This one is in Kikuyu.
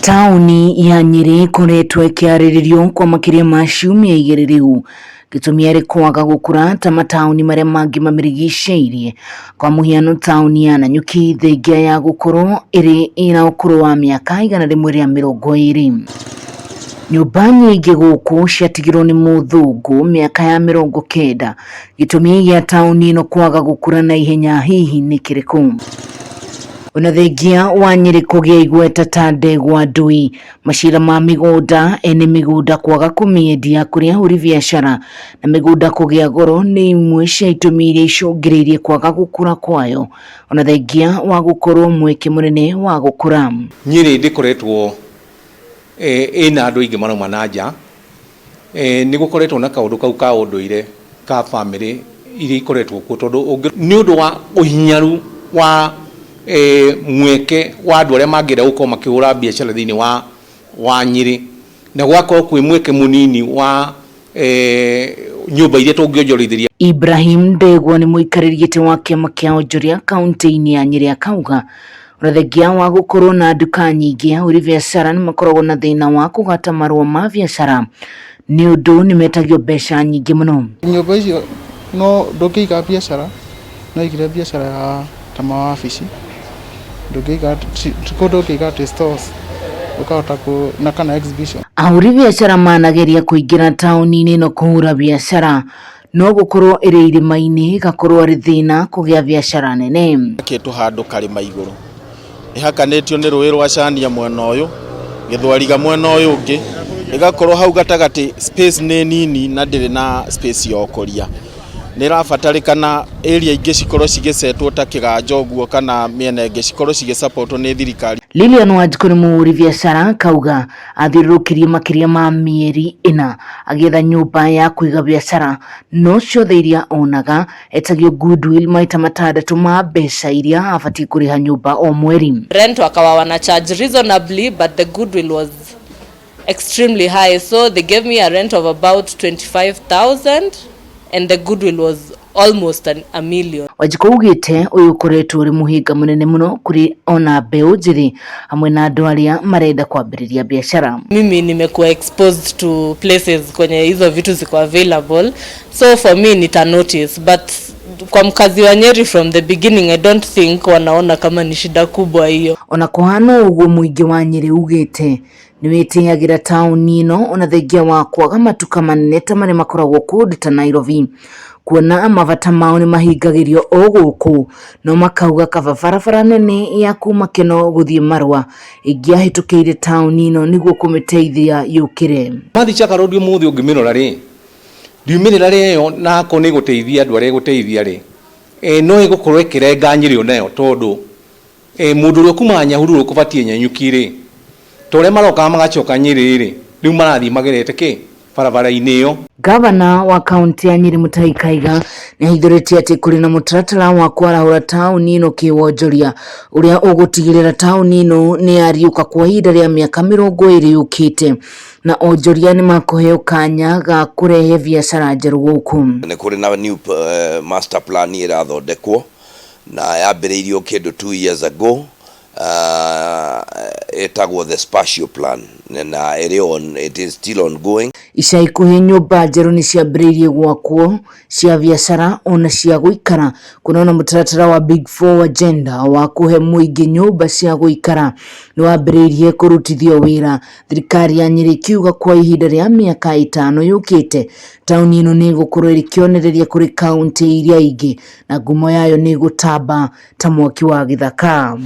Taũni ya Nyĩrĩ ĩkoretwo ĩkĩarĩrĩrio kwa makĩria ma ciumia 2 rĩu, gĩtũmi arĩ kwaga gũkũra ta mataũni marĩa mangĩ mamĩrigicĩirie. Kwa mũhiano, taũni ya Nanyuki thengia ya gũkorwo ĩrĩ ĩna ũkũrũ wa mĩaka 120. Nyũmba nyingĩ gũkũ ciatigirwo nĩ mũthũngũ mĩaka ya 90. Gĩtũmi gĩa taũni ĩno kwaga gũkũra na ihenya hihi nĩ kĩrĩkũ? Ona thengia wa Nyĩrĩ kũgĩa igweta ta ndegwa ndui, macira ma mĩgũnda, ene mĩgũnda kwaga kũmĩendia kũrĩ ahũri biacara na mĩgũnda kũgĩa goro nĩ imwe cia itũmi iria icũngĩrĩirie kwaga gũkũra kwayo, ona thengia wa gũkorwo mweke mũnene wa gũkũra. Nyĩrĩ ndĩkoretwo ĩna andũ aingĩ marauma na nja, nĩ gũkoretwo na kaũndũ kau ka ũndũire ka bamĩrĩ iria ikoretwo kuo, tondũ nĩ ũndũ wa ũhinyaru wa mweke wa andũ arĩa mangĩenda gũkorwo makĩhũra biacara thĩinĩ wa Nyĩrĩ, na gũgakorwo kwĩ mweke mũnini wa nyũmba iria tũngĩonjorithĩria. Ibrahim Ndegwa nĩ mũikarĩri gĩtĩ wa kĩama kĩa onjoria kaunti-inĩ ya Nyĩrĩ, akauga ona thengia wa gũkorwo na nduka nyingĩ, ahũri biacara nĩ makoragwo na thĩna wa kũgata marũa ma biacara nĩ ũndũ nĩ metagio mbeca nyingĩ mũno. Nyũmba icio no ndũngĩiga biacara, no ũigire biacara ya ta mawabici, ndũngĩiga kũndũ ũngĩiga atĩ stores ũkahota kũ na kana exhibition. Ahũri biacara manageria kũingĩra taũni-inĩ ĩno kũhũra biacara, no gũkorwo ĩrĩ irĩma-inĩ ĩgakorwo arĩ thĩna kũgĩa biacara nene. Yakĩtwo handũ karĩma igũrũ, ĩhakanĩtio nĩ rũĩ rwa Cania mwena ũyũ, Gĩthwariga mwena ũyũ ũngĩ, ĩgakorwo hau gatagatĩ space nĩ nini na ndĩrĩ na space ya ũkũria. Nĩ ĩrabatarĩkana area ingĩ cikorwo cigĩcetwo ta Kĩganjo ũguo, kana mĩena ĩngĩ cikorwo cigĩsupportwo nĩ thirikari. Lilian Wanjikũ nĩ mũhũri biacara, akauga athiũrũrũkĩrie makĩria ma mĩeri 4 agĩetha nyũmba ya kũiga biacara, no ciothe iria onaga etagio goodwill maita 6 ma mbeca iria abatiĩ kũrĩha nyũmba o mweri. Rent wakawa wana charge reasonably, but the goodwill was extremely high, so they gave me a rent of about 25,000 and the goodwill was almost a million. Wanjikũ augĩte ũyũ ũkoretwo ũrĩ mũhĩnga mũnene mũno kũrĩ ona mbeũ njĩthĩ hamwe na andũ arĩa marenda kwambĩrĩria biacara. Mimi nimekuwa exposed to places kwenye hizo vitu ziko available, so for me nita notice, but kwa mkazi wa Nyeri from the beginning, I don't think wanaona kama ni shida kubwa hiyo. Ona kũhana ũguo, mũingĩ wa Nyĩrĩ ugĩte nĩ wĩtĩagĩra taũni ĩno ona thengia wa kwaga matuka manene ta marĩa makoragwo kũndũ ta Nairobi, kuona mabata mao nĩ mahingagĩrio o gũkũ, no makauga kaba barabara nene ya kuma Keno gũthiĩ Marũa ĩngĩahĩtũkĩire taũni ĩno nĩguo kũmĩteithia yũkĩre. Mathi Chaka Road ũmũthĩ ũngĩmĩrora rĩ, riumĩrĩra rĩayo na akorwo nĩ ĩgũteithia andũ arĩa ĩgũteithia rĩ, no ĩgũkorwo ĩkĩrenga Nyĩrĩ onayo, tondũ mũndũ ũrĩa ũkumaga Nyahururu ũkũbatiĩ Nanyuki rĩ, ta ũrĩa marokaga magacoka Nyĩrĩ rĩ, rĩu marathiĩ magerete kĩ barabara-inĩ ĩyo. Gavana wa kaunti ya Nyĩrĩ Mutahi Kaiga nĩ ahithũrĩtie atĩ kũrĩ na mũtaratara wa kwarahũra taũni ĩno kĩwonjoria, ũrĩa ũgũtigĩrĩra taũni ĩno nĩ yariũka kwa ihinda rĩa mĩaka 20 yũkĩte, na onjoria nĩ makũheo kanya ga kũrehe biacara njerũ gũkũ. Nĩ kũrĩ na new master plan ĩrathondekwo na yambĩrĩirio kĩndũ 2 years ago, ĩtagwo the spatial plan, na ĩrĩ on, it is still ongoing. Ica ikuhĩ nyũmba njerũ nĩ ciambĩrĩirie gwakwo cia biacara ona cia gũikara, kuona na mũtaratara wa Big Four Agenda wa kũhe mũingĩ nyũmba cia gũikara nĩ wambĩrĩirie kũrutithio wĩra, thirikari ya Nyĩrĩ ĩkiuga kwa ihinda rĩa mĩaka 5 yũkĩte taũni ĩno nĩ ĩgũkorwo ĩrĩ kĩonereria kũrĩ kaunti iria ingĩ, na ngumo yayo nĩ ĩgũtamba ta mwaki wa gĩthaka.